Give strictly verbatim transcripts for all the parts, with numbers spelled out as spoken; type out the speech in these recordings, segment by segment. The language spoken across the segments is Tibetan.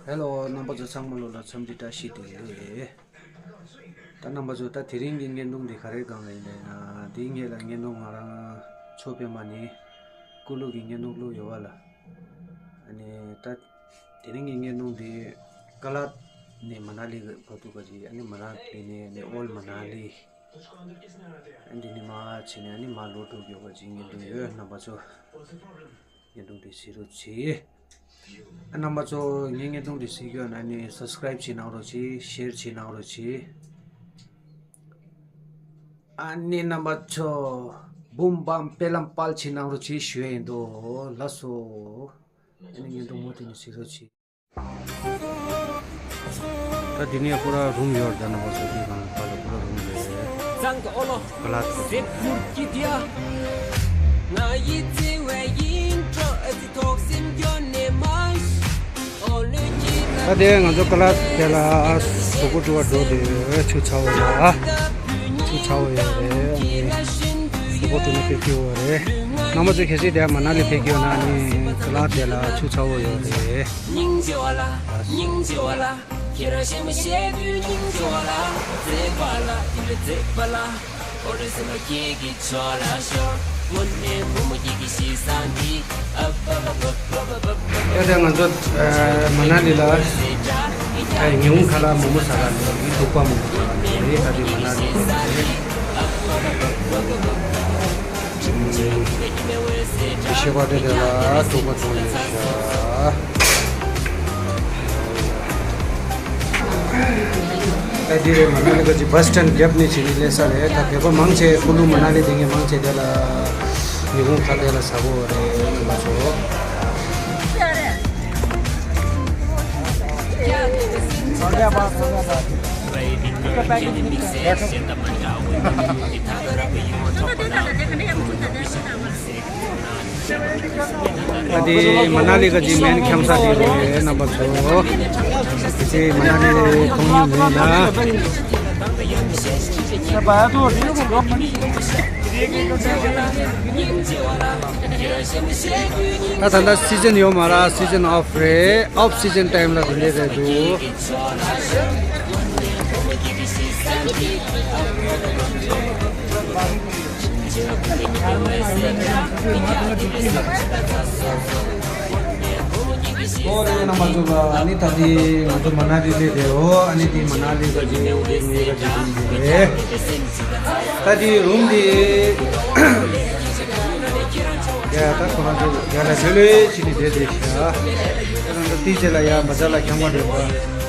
ཧེ་ལོ། རྣམ་པ་ཚོ་ཚང་མ་ལོ་ལ་འཚམས་འདྲི་བཀྲ་ཤིས་བདེ་ལེགས། ད་རྣམ་པ་ཚོ་ད་དེ་རིང་གི་བརྙན་ཐུང་འདི་ག་རེ་སྒང་ལ་ཡིན་ལབ་ན། དེའི་སྔོན་ལ་བརྙན་ཐུང་ང་རང་མཚོ་པདྨ་ནས་ཀུ་ལུ་གི་བརྙན་ཐུང་བླུགས་ཡོད་པ་ལ། ཨ་ནི་ད་དེ་རིང་གི་བརྙན་ཐུང་འདི་ཀ་ལ་ནས་མ་ན་ལི་བར་དུ་ག་ཅིག་ཨ་ནི་མ་ན་ལི་ནས་ཨ་ནི་ཨོལ་མ་ན་ལི། ཨ་འདི་ནས་མར་ཕྱིན་ནས་ཨ་ནི་མར་ལོག་འགྲོ་གི་ཡོད་པ་ཅིག་བརྙན་ཐུང་ཡོད། རྣམ་པ་ཚོ་བརྙན་ཐུང་དེ་གཟིགས་རོགས་གྱིས། ཨ་རྣམ་པ་ཚོ་ངའི་བརྙན་ཐུང་དེ་གཟིགས་ཡོད་ན་ཨ་ནི་སབ་སི་ཀ་རའིབ་བྱེད་གནང་རོགས་གྱིས། ཤེར་བྱེད་གནང་རོགས་གྱིས། ཨ་ནི་རྣམ་པ་ཚོ་བུམ་བམ་དཔེ་ལམ་དཔལ་བྱེད་གནང་རོགས་གྱིས་ཞུ་ཡ་ཡིན་དོ། ལགས་སོ། ཨ་ནི་བརྙན་ཐུང་མུ་མཐུད་ནས་གཟིགས་རོགས་གྱིས། ད་འདི་ནས་པུ་ར་རུམ་ཡོད་རེད། ད་རྣམ་པ་ཚོ་འདི་གང་ལ་པུ་ར་རུམ་རེད། ཀ་ལ་ཐོག་ད་དེ་ང་ཚོ་ཀ་ལ་དེ་ལ་གཟུགས་པོ་བཀྲུ་བར་འགྲོ་དེ་ཆུ་ཚ་བོ་ཡོད་ཨ། ཆུ་ཚ་བོ་ཡོད་རེད། གཟུགས་པོ་བཀྲུ་ན་དཔེ་སྐྱིད་པོ་རེད། རྣམ་པ་ཚོ་གལ་སྲིད་དེ་མ་ན་ལི་ཕེབས་ཀྱི་ཡོད་ན་ཨ་ནི་ཀ་ལ་དེ་ལ་ཆུ་ཚ་བོ་ཡོད་རེད། སྙིང་རྗེ་བ་ལ། སྙིང་རྗེ་བ་ལ། ཁྱེད་རང་ཞེ་མ་ཞེ་དུས་སྙིང་རྗེ་བ་ལ། མཛེས་པ་ལ། དེ་ལ་མཛེས་པ་ལ། ཨོ་རེ་སེམས་པ་ཁྱེད་ཀྱི་ཕྱོགས་ལ་ཤོར། དངོས་གནས་བུ་མོ་ཁྱེད་ཀྱི་ཤེས་བཟང་འདི། ཨ་པ་པ་པ་པ་པ་པ། ད་ལྟ་ང་ཚོ་ཨ་མ་ན་ལི་ལ་ཨ་ཉི་ཧོང་ཁ་ལག་མོག་མོག་ཟ་ག་འགྲོ་གི། ཐུག་པ་མོག་མོག་ཟ་ག་འགྲོ་གི། ད་ལྟ་མ་ན་ལི་ཤེས་པ་དེ་དེ་ལ་ཐུག་པ་ཐུག་ལེ་ཤ། ད་འདི་རེད། མ་ན་ལི་ག་ཅིག་བྷ་སི་སི་ཊེན་རྒྱབ་ནས་བྱས་ནས་སླེབས་ས་རེད། ད་བོད་པ་མང་ཆེ་ཀུ་ལུ་མ་ན་ལི་དེ་ངས་མང་ཆེ་དེ་ལ་ཉི་ཧོང་ཁ་ལག་ལ་ཟ་གོ་རེད་མ་ཚོ། ད་དེ་མ་ན་ལི་ག་ཅིག་མེན་ཁྱམ་ས་དེ་རེད་རྣམ་པ་ཚོ། དེ་ཚེ་མ་ན་ལི་མཐོང་མྱོང་མེད་ན། ད་ད་ལྟ་སི་ཛན་ཡོད་མ་རེད། སི་ཛན་ཨོཕ་རེད། ཨོཕ་སི་ཛན་ཊའིམ་ལ་དེ་འདྲ་རེད་འདུག་ཨོ་རེད། རྣམ་པ་ཚོ་ལ་ཨ་ནི་ད་ལྟའི་ང་ཚོ་མ་ན་ལི་སླེབས་རེད། ཨོ་ཨ་ནི་དེ་མ་ན་ལི་ག་ཅིག་དེ་ངའི་ག་ཅིག་དེ་རེད། ད་དེ་རུམ་དེ་ཡ་ད་ཁོ་རང་ཚོ་ཡ་ལ་ལྷོད་ལྷོད་བྱས་ནས་བསྡད་བསྡད་ཤག་ཁོ་རང་ཚོ་ཏི་ཅེ་ལ་ཡ་མ་ཚ་ལ་ཁྱང་མ་རེད་པ།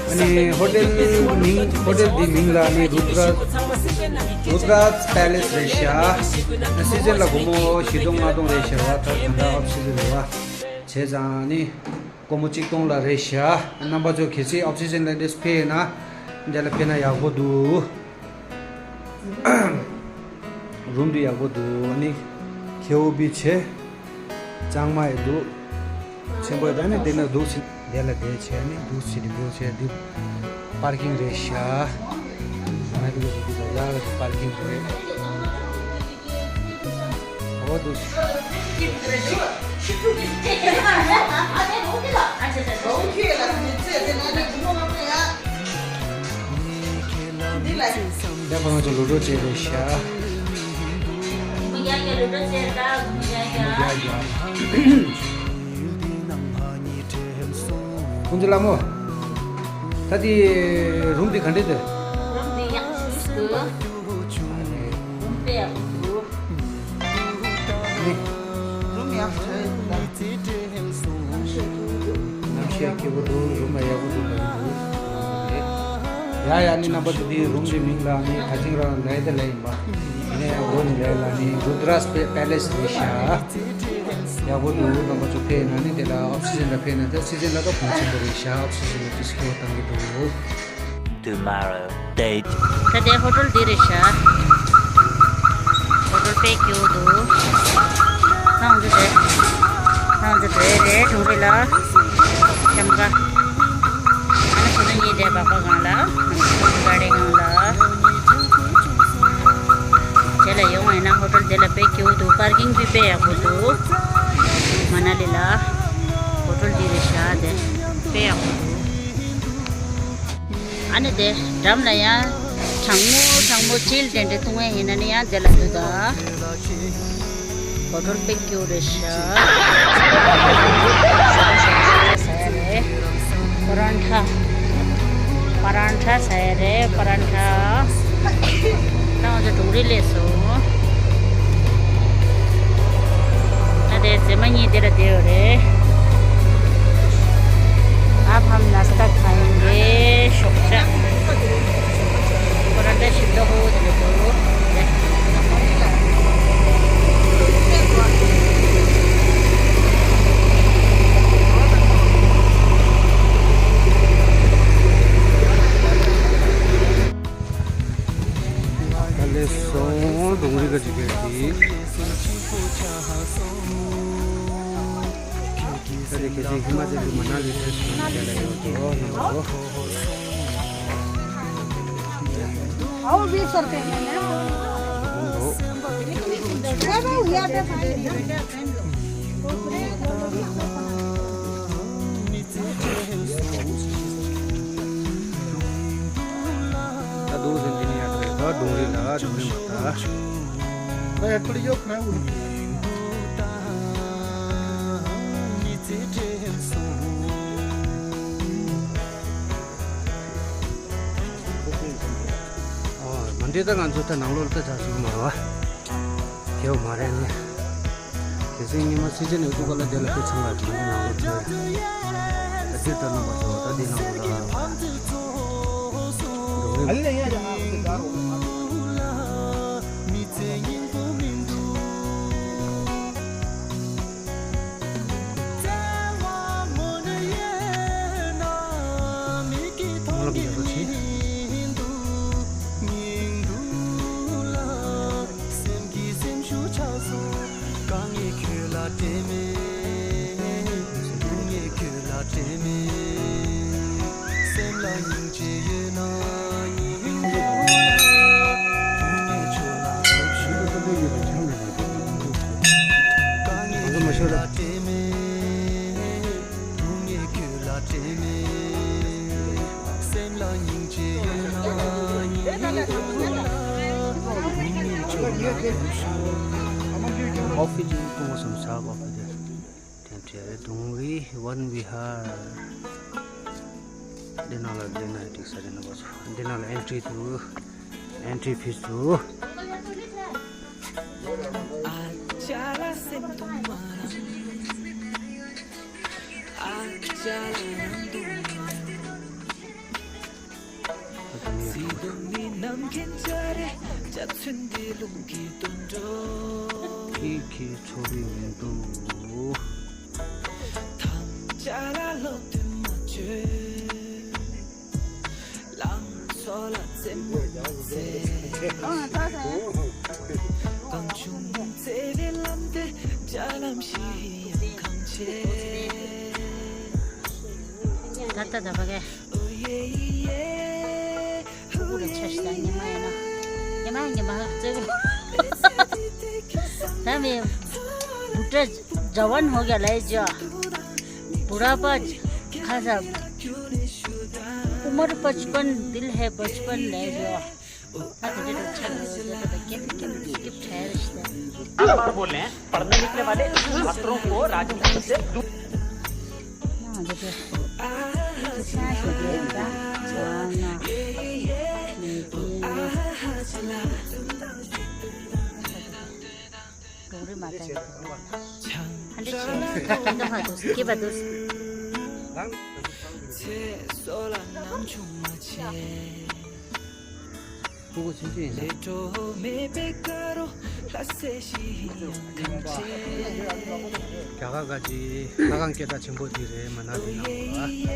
ཨ་ནི་ཧོ་ཊེལ་མིང་ཧོ་ཊེལ་འདི་མིང་ལ་ནི་རུ་ཌྲ་རུ་ཌྲ་པེ་ལེ་སི་རེད་ཤག་སི་ཛན་ལ་སྒོར་མོ་བཞི་སྟོང་ལྔ་སྟོང་རེད་ཤག་པ། ད་ད་ལྟ་ཨོཕ་སི་ཛན་རེད་པ། བྱས་ཙང་ནི་སྒོར་མོ་གཅིག་སྟོང་ལ་རེད་ཤག་རྣམ་པ་ཚོ་གལ་སྲིད་ཨོཕ་སི་ཛན་ལ་འདྲེས་ཕེབས་ན་འདི་ལ་ཕེབས་ན་ཡག་པོ་འདུག་རུམ་འདི་ཡག་པོ་འདུག་ཨ་ནི་ཁེ་ཨོ་བི་བྱས། གཙང་མ་ཡི་འདུག་ཆེན་པོ་ཡི་ད་ནི་འདི་ན་འདུག་སེ་འདི་ལ་བསྡད་བྱས་ནི་འདུག་སེ་འདི་འདུག་བྱས། འདི་པར་ཀིང་རེད་ཤག་ང་འདི་ལ་འདི་ལ་ཡག་ལ་འདི་པར་ཀིང་རེད། འོ་འདུག་འདི་ལ་ཁོང་ཚོ་ལོ་འགྲོ་བྱས་རེད་ཤག་ཀུན་གཟིགས་ལྷ་མོ། ད་དེ་རུམ་དེ་ག་འདྲས་འདུག་རུམ་དེ་ཡག་ཤོས་འདུག་རུམ་དཔེ་ཡག་པོ་འདུག་ནི། རུམ་ཡག་ཤོས་འདུག་གནམ་གཤིས་སྐྱིད་པོ་འདུག་རུམ་ཡག་པོ་འདུག་ཡ་ཡ་ནི་རྣམ་པ་ཚོ་དེ་རུམ་དེ་མིང་ལ་ནི་ད་ཅིང་རང་ལས་དེ་ལས་ཡིན་པ། ཡིན་ནའི་འོ་ནི་ལས་ལ་ནི་རུ་ཌྲ་པེ་ལེ་སི་རེད་ཤག་ཡག་པོ་འདུག་རྣམ་པ་ཚོ་ཕེབས་ན་ནི་དེ་ལ་ཨོཕ་སི་ཛན་ལ་ཕེབས་ན་ད་སི་ཛན་ལ་ད་གོང་ཆེན་པོ་རེད་ཤག་ཨོཕ་སི་ཛན་ལ་ཏིས་ཀི་བཏང་གི་འདུག Tomorrow date. ད་ལྟའི་ཧོ་ཊེལ་འདི་རེད་ཤག་ཧོ་ཊེལ་དཔེ་སྐྱིད་པོ་འདུག་ཁོང་ཚོ་རེད། ཁོང་ཚོ་འགྲོ་ཡས་རེད། གྲོང་ཁྱེར་ལ་འཁྱམ་ག་ཨ་ནི་ཁོང་ཚོ་གཉིས་དེ་སྦག་སྦག་སྒང་ལ་ཁོང་ཚོ་ག་རེ་སྒང་ལ་དེ་ལ་ཡོང་བ་ཡིན་ན་ཧོ་ཊེལ་དེ་ལ་དཔེ་སྐྱིད་པོ་འདུག་པར་ཀིང་དེ་དཔེ་ཡག་པོ་འདུག་མ་ན་ལི་ལ་ཧོ་ཊེལ་འདི་རེད་ཤག་དེ་དཔེ་ཡག་པོ་འདུག་ཨ་ནི་དེ་འགྲམ་ལ་ཡང་གྲང་མོ་གྲང་མོ་ཅིལ་ཏན་ཏན་འཐུང་ཡས་ཡིན་ན་ནི་ཡང་དེ་ལ་འདུག་ད། གོ་ཐོར་པེ་ཀྱུ་རེ་ཤ། ཟ་ཡ་རེད། པ་རན་ཐ། པ་རན་ཐ་ཟ་ཡ་རེད། པ་རན་ཐ། ད་ང་ཚོ་གྲོང་རིགས་སླེབས་སོང་། ད་དེ་མཛེས་མ་གཉིས་དེ་ལ་བསྡད་ཡོད་རེད། आप हम नाश्ता खाएंगे ཤོག་ཤ། ཁོ་རང་འདྲ་ཞིག་ལྟ་བུ་དེ་ལ་འགྲོ། ད་ལས་སོང་གྲོང་རིགས་ཀ་ཅིག་གི། ད་དེ་ཁྱེད་ཚོ་ཧི་མ་ཅལ་གྱི་མ་ན་ལི་ཏྲེ་སོང་དེ་ལ་ཡོད་དོ་ནང་དོ། आओ भी सर पे। ད་དུང་ཟིན་འདི་ནི་ཡག་རེད་ད། གྲོང་རིགས་ལ་གྲོང་རིགས་མ་ད། ད་ཡག་པོ་ཡོད་ཁ་རང་། ཨོ་མ་འདྲེ་ད་ང་ཚོ་ད་ནང་ལོགས་ལ་ད་ཆ་ཞུགས་མ་བ། དེའོ་མ་རེད་ནི། དེ་ཚེ་ཉི་མ་སི་ཅན་ནས་ཀུ་ཀ་ལ་དེ་ལ་དེ་ཚང་མ་དེ་ནང་ལོགས་ཚོ་ཡ། ད་དེ་ལྟར་ན་མ་ཚོ་ད་དེ་ནང་ལོགས་ལ། ཨོ་ཕི་ཅིག་གཏོང་བ་བསམ་ས་ཨོ་ཕི་དེ། དེ་འདྲ་རེད། གྲོང་རིགས་ཝན་བི་ཧར། འདི་ནང་ལ་འདི་ནང་འགྲིག་ས་རེད་ན་པ་ཚོ། འདི་ནང་ལ་ཨེན་ཊི་རི་འདུག་ཨེན་ཊི་རི་ཕིས་འདུག་ཁྱི་ཁྱི་ཚོ་བའི་མི་འདུག་ད་ལྟ་ད་བ་གས། ཕྲུ་གུ་ལ་ཆ་ཞིག་དང་ཉི་མ་ཡིན་ན། ཉི་མ་ཉི་མ་ཙེ་གུ། ད་མི། བུ་ཏྲ་ཇ་ཝན་ཧོ་ག་ལའི་ཇ། བུ་ར་པ་ཁ་ས། عمر بچپن دل ہے بچپن ལའི་ཇ། ད་དེ་འདྲ་ཆ་ལ་ཇ་ད་ཀེབ་ཀེབ་ཀེབ་ཁྲལ་ཞིག་དང་། बार बोल रहे हैं, पढ़ने निकले वाले छात्रों को राजधानी से दूर ཕྲུ་གུ་ཆུང་ཆུང་ཡིན་ན། རྒྱ་གར་ག་ཅི་ལྷ་ཁང་སྐད་གྲགས་ཆེན་པོ་འདི་རེད་མ་ན་ལི་ནང་ལ།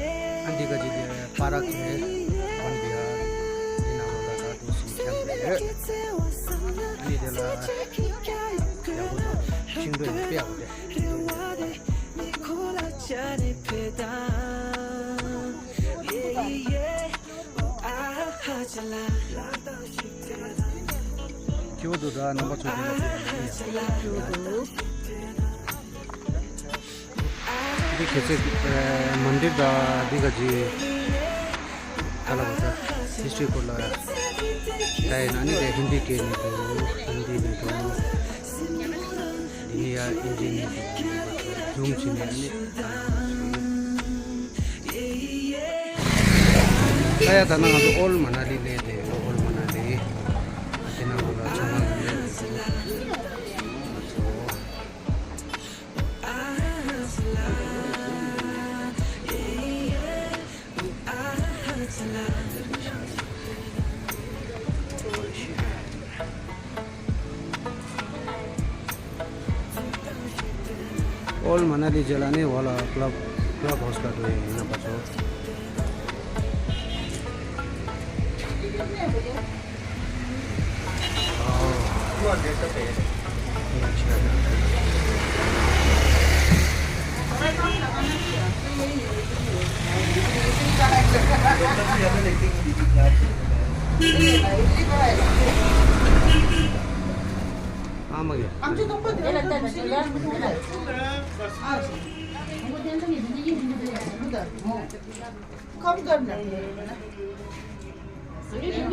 ཨ་འདི་ག་ཅི་དེ་པ་ར་ཁེ་ཝན་བི་ཧར་འདི་ནང་ལ་ད་དུང་སུམ་ཁྱམས་རེད། ཨ་ནི་དེ་ལ་ཡག་པོ་འདུག་ཤིང་སྡོང་ཡང་དཔེ་ཡག་པོ་རེད། ཁྱེའུ་འདུག་ད་རྣམ་པ་ཚོ་དེ་ལ་ཁྱེའུ་འདུག་ད་རྣམ་པ་ཚོ་དེ་ལ་ཁྱེའུ་འདུག་འདི་ཁྱེད་ཚོས་མ་འདྲེ་ད་འདི་ག་ཅི་ད་ལ་བ་ད། ཧིས་ཊོ་རི་སྐོར་ལ་ལྟ་ཡིན་ན་ནི་དེ་ཧིན་དི་སྐད་ནས་འདུག་ཧིན་དི་ནས་འདུག་འདི་ནི་ཡ་ཨིན་ཇི་ནས་འདུག་ཛུམ་བྱས་ནས་ནི་ལྟ་ཡ། ད་ནང་ང་ཚོ་ཨོལ་མ་ན་ལི་སླེབས་ཏེ་ཡོད། ཨོལ་མ་ན་ལི། དེ་ནང་ལོགས་ལ་ཚོང་ཁང་ལ་སླེབས་ཏེ་འདུག་ང་ཚོ། ཨོལ་མ་ན་ལི་རྗེས་ལ་ནི་འོག་ལ་ཀླབ་ཀླབ་ཧའུ་སི་ལ་འགྲོ་ཡ་ཡིན། རྣམ་པ་ཚོ།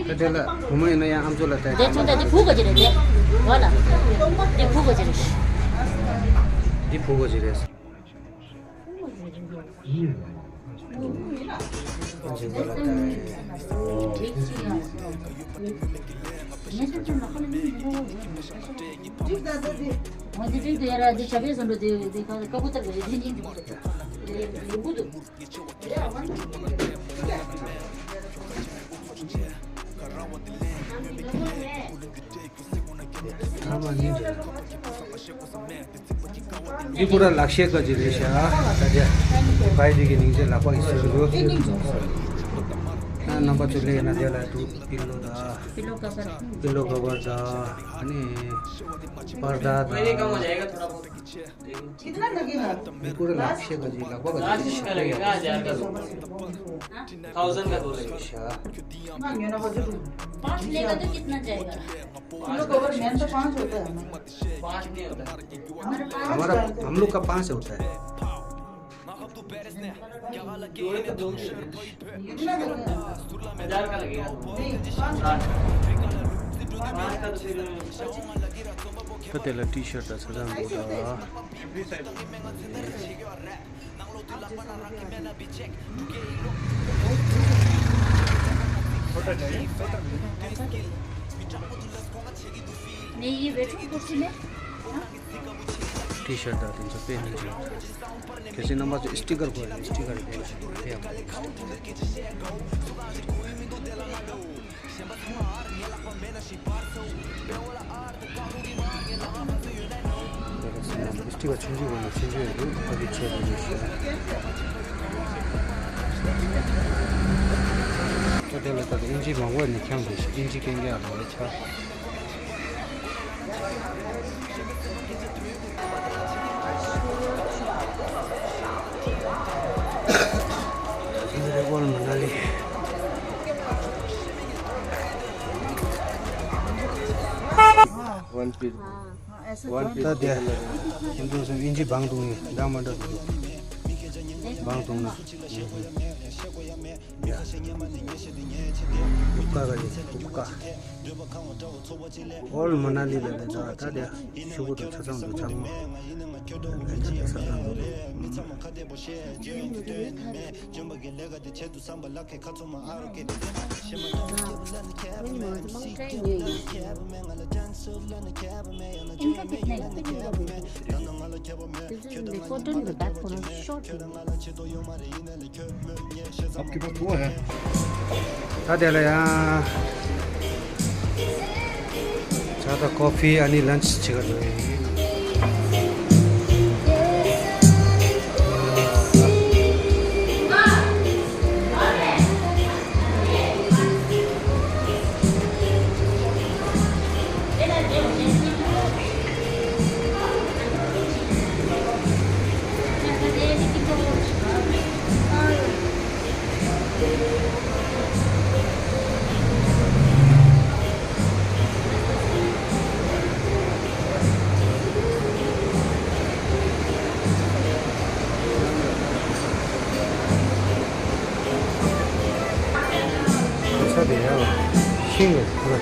ཁ་དེ་ལ་བུ་མོ་ཡིན་ན་ཡང་ཨམ་ཅོག་ལ་བལྟས། དེ་ཚོ་ད་དེ་བུ་ག་ཅི་རེད། དེ་བ་ལ་དེ་བུ་ག་ཅི་རེད། འདི་བུ་ག་ཅི་རེད། ཨམ་ཅོག་ལ་བལྟས། འདི་འདྲ་འདི་ཡ་ར་འདི་ཆ་བེ་སོང་འགྲོ། དེ་དེ་ཀ་ཀ་ཀུ་ཏར་ག་ཡོད་དེ་ཉིན་འདི་འདུག་འདུག་འདི་པུ་ར་ལག་ཤེས་ཀ་ཅིག་རེད་ཤག་ད་ཆ་བའི་དེ་གི་སྙིང་རྗེ་ལག་པ་གི་ཟེར་འདུག་ཨ་རྣམ་པ་ཚོ་སླེབས་ན་དེ་ལ་འདུག་པི་ལོ་དང་། པི་ལོ་ཀ་བར། པི་ལོ་ཀ་བར་དང་། ཨ་ནི་པར་དཱ་དང་། कितना लगेगा? ནི་པུ་ར་ལག་ཤེས་ཀ་ཅིག་ལག་པ་ག་ཅིག་ཤེས་ཀ་ཡ། थाउजेंड का दो लेगा। पाँच लेगा तो कितना जाएगा? पाँच का तो पाँच होता है ना। पाँच नहीं होता। हमारा, हम लोग का पाँच होता है। दो है तो दो। हजार का लगेगा। पाँच का तो फिर ཁ་དེ་ལ་ཊི་ཤར་ཊི་དང་ཚ་ཚང་འདུག་ད། ཊི་ཤར་ཊི་དང་དེ་ཚོ་དཔེ་སྙིང་རྗེ། གལ་སྲིད་རྣམ་པ་ཚོ་སི་ཊི་ཀར་དགོས་ན་སི་ཊི་ཀར་དེ་ལ་ཕེབས། སི་ཊི་ཀར་ཆུང་ཆུང་བ་ནས་ཆུང་ཆུང་ཡོད་འདུག་ཕ་གི་ཆེད་དུ་ཡོད་ཤག་ད་དེ་ལ་ད་ལྟ་ཨིན་ཇི་མང་པོ་ནས་འཁྱམས་འདུག་ཨིན་ཇི་སྐད་རྒྱག་མང་པོ་ཆགས། འདི་རེད་ཨོལ་མ་ན་ལི། वन पीस। ད་དེ་ཁྱེད་ཚོ་སེམས་ཨིན་ཇི་བང་བཏུང་ནས་འདྲ་མ་འདྲ་འདུག་བང་བཏུང་ན། ཡ། ཀ་ག་ཡོད་ཀ། ཨོལ་མ་ན་ལི་ལ་ལས་ད་ད་དེ་ཤུ་གུ་དང་ཆ་ཚང་འདུག་ཚང་མ། ལས་ད་དེ་ས་ཚང་འདུག इनका कितना है? रिकॉर्डर में बैक करो, शॉर्ट। आपके पास वो है? ད་དེ་ལ་ཡང་ཇ་དང་ཀོ་ཕི་ཨ་ནི་ལན་ཆི་བྱེད་ག་འགྲོ་ཡིན། དེ་ཡང་ཤིང་གི་ཁོ་ལ།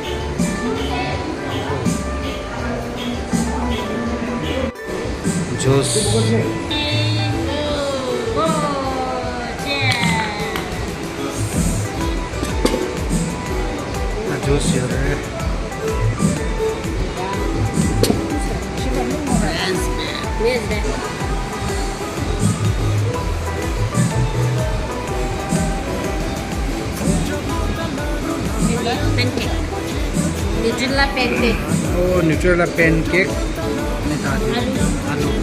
ཇུས། ཇུས་ཡོད་རེད། Pancake. Nutella pancake. Oh, Nutella pancake. ཨ་ལུ། ཨ་ལུ།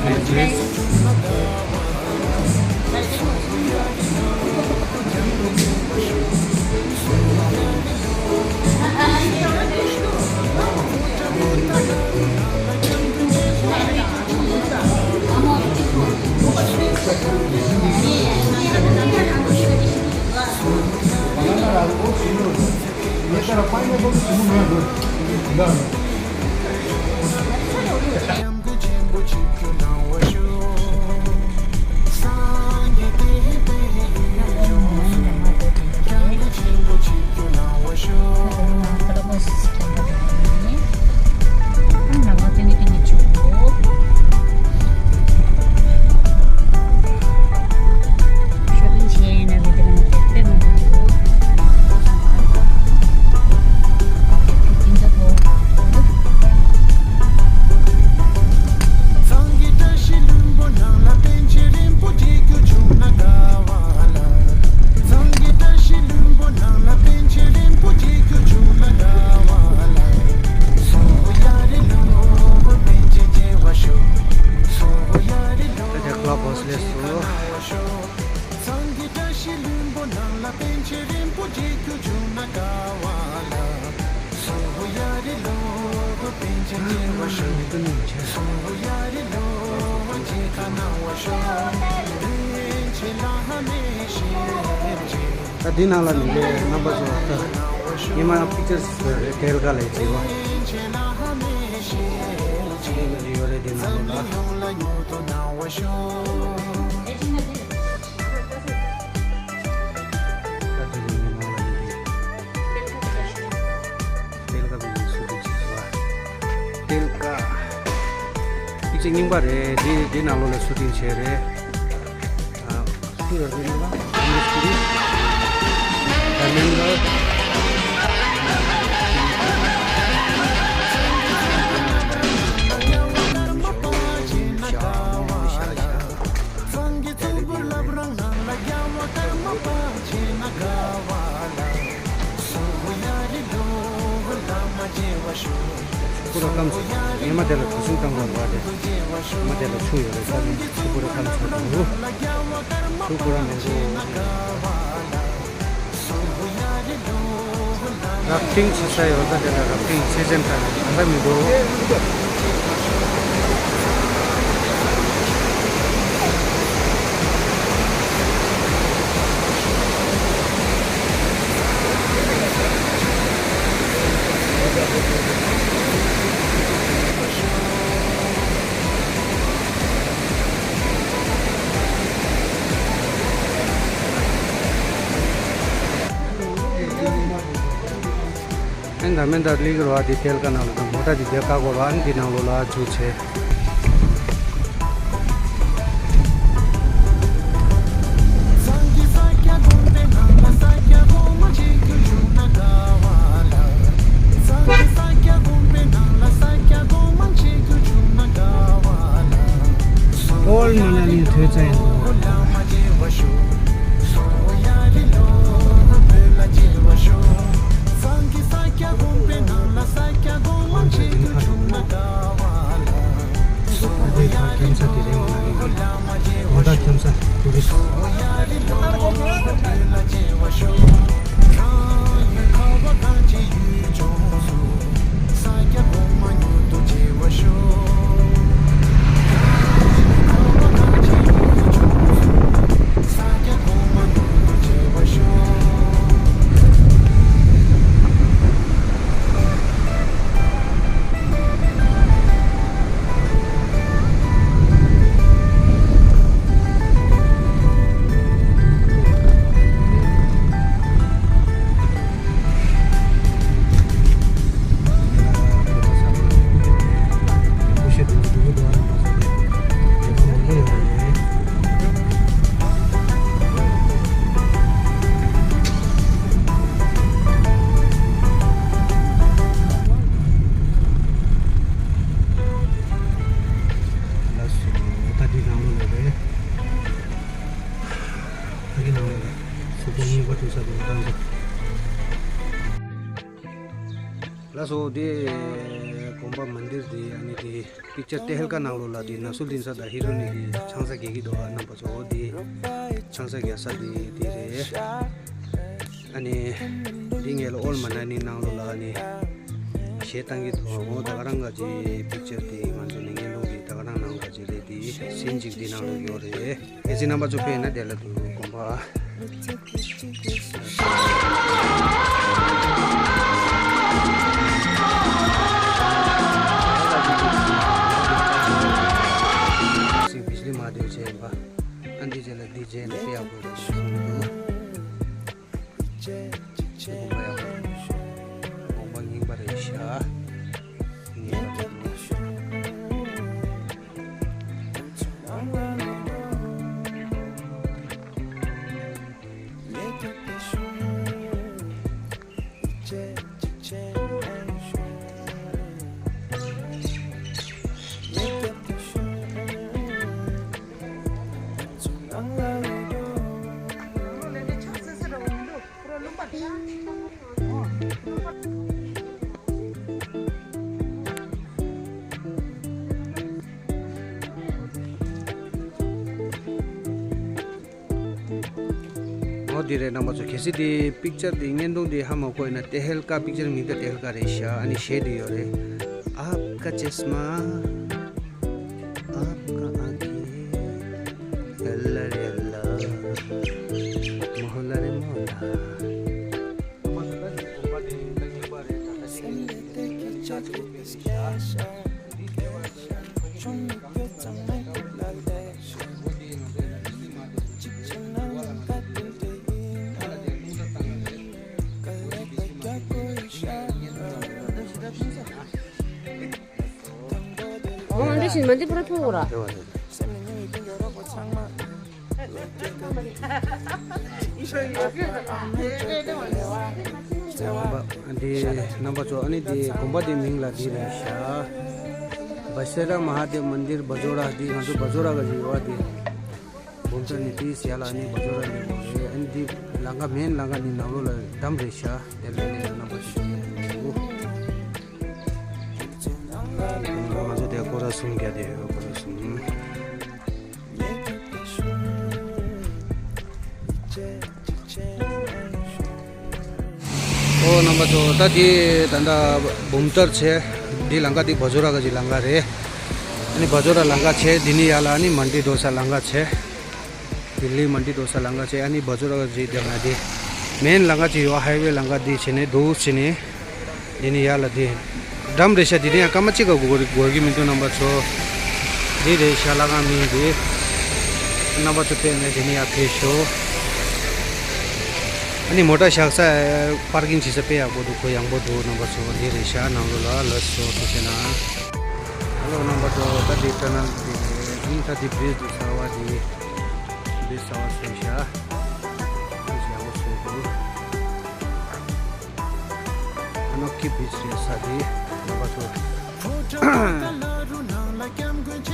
ད་འདི་ནང་ལ་ནི་ལས་རྣམ་པ་ཚོ་ད་ཉི་མ་པིག་ཅར་རེ་ཏེལ་ཀ་ལས་བྱེད་པ་ཡོད་རེད། འདི་ནང་ལ། ད་དེ་རིང་ཉི་མ་ལ་ཡིན་ཏེ། ཏེལ་ཀ་བི་ཡིན་སུ་ཏིང་བྱེད་པ། ཏེལ་ཀ། ཨི་ཅི་རྙིང་པ་རེད། འདི་འདི་ནང་ལོགས་ལ་སུ་ཏིང་བྱས་རེད། ཨ། ཁུ་ར་རེད་ལ། ཨ་མེ་སྐུ་རི། ད་མེན་ལ། ཕུ་ར་སྐམ་ཚོ། ཉི་མ་དེ་ལ་གྲུ་གཟིངས་བཏང་དགོས་པ་རེད། ཉི་མ་དེ་ལ་ཆུ་ཡོད་རེད། ས་ནི་ཆུ་ཕུ་ར་སྐམ་ཚོ་དང་། ཆུ་ཕུ་ར་མང་པོ། རབ་ཏིང་ཆེ་ས་ཡོད་ས་དེ་ལ་རབ་ཏིང་ཆེ་ཅན་དང་ད་ལྟ་མི་འདུག་ཨན་ད་མེན་ད་ལི་གི་རོ་ཨ་དེ་ཏེལ་ཀ་ནང་ལ་དང་མོ་ཊ་དེ་དེ་ཀ་གོ་རོ་ཨན་དེ་ནང་ལོ་ལ་ཚུགས་ཆེ། ཨོལ་མ་ན་ལི་ཐོས་ཚན། སུ་ཏོ་ཉིན་པ་ཐུག་ས་དེ་རང་དུ། ལགས་སོ། དེ་དགོན་པ་མན་དིར་དེ་ཨ་ནི་དེ་པིག་ཅར་ཏེ་ཧེལ་ཀ་ནང་ལོགས་ལ་དེ་ནས་སུར་དིན་ས་དང་ཧི་རོ་ནི་དེ་ཆང་ས་རྒྱག་གི་འདུག་རྣམ་པ་ཚོ། དེ་ཆང་ས་རྒྱག་ས་དེ་དེ་རེད། ཨ་ནི་འདི་ངས་ལ་ཨོལ་མ་ན་ནི་ནང་ལོགས་ལ་ཨ་ནི་གཞས་བཏང་གི་འདུག་འོ་ད་ག་རང་ག་ཅི་པིག་ཅར་དེ་ང་ཚོ་ནི་ངའི་ལུང་གི་ད་ག་རང་ནང་ག་ཅི་རེད། དེ་སིན་ཅིག་འདི་ནང་ལོགས་ཡོད་རེད། གལ་སྲིད་རྣམ་པ་ཚོ་ཕེབས་ན་དེ་ལ་དུ་དགོན་པ། སིང་བིཇ་ལི་མ་དེ་བྱས་ཡིན་པ། ཨ་འདི་རྗེས་ལ་འདི་རྗེས་ནས་དཔེ་ཡག་པོ་རེད་གསུངས་འདུག་དགོངས་པ་ཡག་པོ། དགོངས་པ་རྙིང་པ་རེད་ཤག་རྙིང་པ་རེད་འདུག་འོ་དེ་རེད་རྣམ་པ་ཚོ། གལ་སྲིད་དེ་པིག་ཅར་དེ་བརྙན་ཐུང་དེ་ཧ་མ་གོ་ཡིན་ན་ཏེ་ཧེལ་ཀ། པིག་ཅར་མིང་དེ་ཏེ་ཧེལ་ཀ་རེད་ཤག་ཨ་ནི་གཞས་དེ་ཡོད་རེད། आपका चश्मा आपका आंखें अल्ला रे अल्ला मोहल्ला रे मोहल्ला। ཨོ་འདི་བཞིན་མ་འདི་པུ་ར་ཐུག་ར། འདི་རྣམ་པ་ཚོ་ཨ་ནི་འདི་དགོན་པ་འདི་མིང་ལ་འདི་རེད་ཤག་བ་ཤེ་ར་མ་ཧ་དེབ་མན་དིར་བ་ཇོ་ར། འདི་ང་ཚོ་བ་ཇོ་ར་ག་ཞིག་ཡོད་པ་འདི། བུམ་ཐང་ནི་དེའི་ཞལ་ལ་ནི་བ་ཇོ་ར་ནི་རེད། ཨ་ནི་འདི་ལམ་ཁ་མེན་ལམ་ཁ་ནི་ནང་ལོགས་ལ་འགྲམ་རེད་ཤག་དེ་ལ་ནི་རྣམ་པ་ཞིག་འདུག་ང་ཚོ་དེ་སྐོར་ར་གསུམ་བརྒྱབ་དེ་ཡོད། སྐོར་ར་གསུམ། ཨོ་རྣམ་པ་ཚོ། ད་དེ་ད་ལྟ་བུམ་ཐང་བྱས། འདི་ལམ་ཁ་འདི་བ་ཇོ་ར་ག་ཅིག་ལམ་ཁ་རེད། ཨ་ནི་བ་ཇོ་ར་ལམ་ཁ་བྱས། འདི་ནས་ཡར་ལ་ཨ་ནི་མན་དིར་འགྲོ་ས་ལམ་ཁ་བྱས། ལྡི་ལི་མན་དིར་འགྲོ་ས་ལམ་ཁ་བྱས། ཨ་ནི་བ་ཇོ་ར་ག་ཅིག་དེ་ན་དེ་མེན་ལམ་ཁ་ཅིག་ཡོད། ཧའི་ཝེ་ལམ་ཁ་འདི་བྱས་ནས་འགྲོ་བྱས་ནས། འདི་ནས་ཡར་ལ་འདི་འགྲམ་རེད་ཤག་འདི་ནས་ཡང་སྐར་མ་གཅིག་ག་འགོར་འགོར་གི་མི་འདུག་རྣམ་པ་ཚོ། འདི་རེད་ཤག་ལྷ་ཁང་མིང་འདི། རྣམ་པ་ཚོ་ཕེབས་ན་འདི་ནས་ཡར་ཕེབས་ཤོག་ཨ་ནི་མོ་ཊ་བཞག་ས་པར་ཀིང་བྱེད་ས་དཔེ་ཡག་པོ་འདུག་ཁོ་ཡངས་པོ་འདུག་རྣམ་པ་ཚོ། འདི་རེད་ཤག་ནང་ལོགས་ལ་ལགས་སོ། ཐུགས་རྗེ་གནང་། ཧ་ལོ་རྣམ་པ་ཚོ། ད་འདི་ཊ་ནལ་འདི་རེད། ཨ་ནི་ད་འདི་བིས་འདི་གསར་པ་འདི། བིས་གསར་པ་བཟོས་ཤག་ཨ་ནི་ཡག་པོ་བཟོས་འདུག་ཨ་ནོ་ཀི་བིས་རེད་ས་དེ་རྣམ་པ་ཚོ།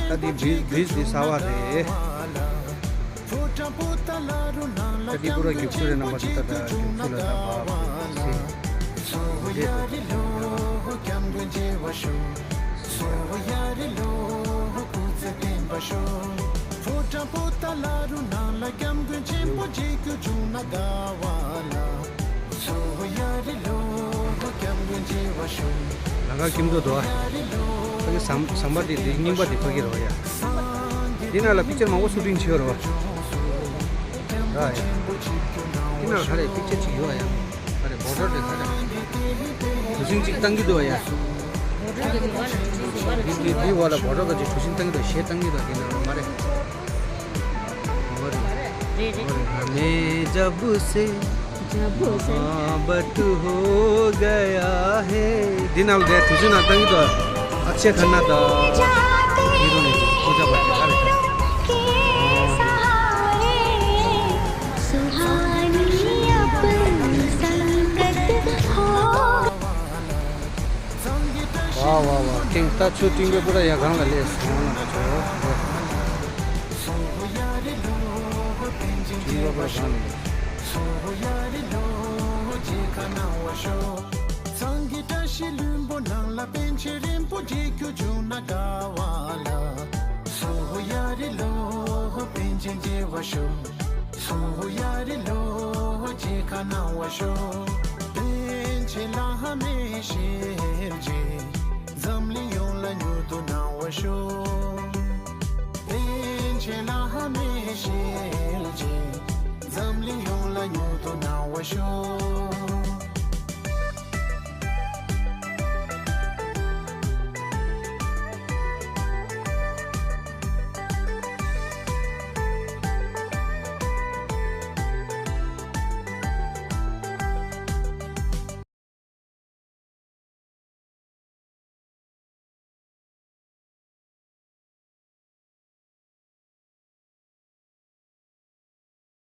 ད་དེ་བིས་བིས་དེ་གསར་པ་རེད། ད་དེ་པུ་ར་རྒྱུག་ཆུ་རེད་རྣམ་པ་ཚོ། ད་ད་རྒྱུག་ཆུ་ལ་ད་བབ་རེད། ལམ་ཁ་སྐྱིད་པོ་འདུག་ཨ། ཕ་གི་ཟམ་ཟམ་པ་དེ་དེ་རྙིང་པ་དེ་ཕ་གི་རེད་པ་ཡ། འདི་ནང་ལ་པིག་ཅར་མང་པོ་ཤུ་ཊིང་བྱེད་ཡོད་རེད་པ། ར་ཡ། འདི་ནང་ལ་ག་རེ་པིག་ཅར་ཅིག་ཡོད་ཡ། ག་རེ་བོ་ཊར་དེ་ག་རེ། གྲུ་གཟིངས་ཅིག་བཏང་གི་འདུག་ཡ། འདི་འདི་འདི་འོག་ལ་བོ་ཊར་ག་ཅིག་གྲུ་གཟིངས་བཏང་གི་འདུག་འདི་ནང་ལ་མ་རེད། རེད་རེད། हमें जब से मोहब्बत हो गया है འདི་ནང་ལ་དེ་གྲུ་གཟིངས་ནང་བཏང་གི་འདུག་ཨ་ཆེ་ཁ་ན་ད་འདི་རུ་ནས་ཁོ་ཅག་པ་དེ་ག་རེ་ད། ཝ་ཝ་ཝ། ཀེང་ད་ཆུ་སྤྲིན་པའི་པུ་ར་ཡ་གང་ལ་སླེབས་སོང་ན་ཆོ། སྤྲིན་པའི་པུ་ར་གང་ལ། སོ་ཡ་རི་ལོ། རྗེ་ཁ་ནང་བ་ཤོ། སངས་རྒྱས་བཀྲ་ཤིས་ལྷུན་པོ་ནང་ལ། པཎ་ཆེན་རིན་པོ་ཆེ་ཁྱོད་བྱུང་ན་དགའ་བ་ལ། སོ་ཡ་རི་ལོ། པཎ་ཆེན་མཇལ་བ་ཤོ། སོ་ཡ་རི་ལོ། རྗེ་ཁ་ནང་བ་ཤོ། པཎ་ཆེན་བླ་མའི་ཞལ་མཇལ། འཛམ་གླིང་ཡོངས་ལ་མྱུར་དུ་གནང་བ་ཤོག་པཎ་ཆེན་བླ་མའི་ཞལ་མཇལ། འཛམ་གླིང་ཡོངས་ལ་མྱུར་དུ་གནང་བ་ཤོག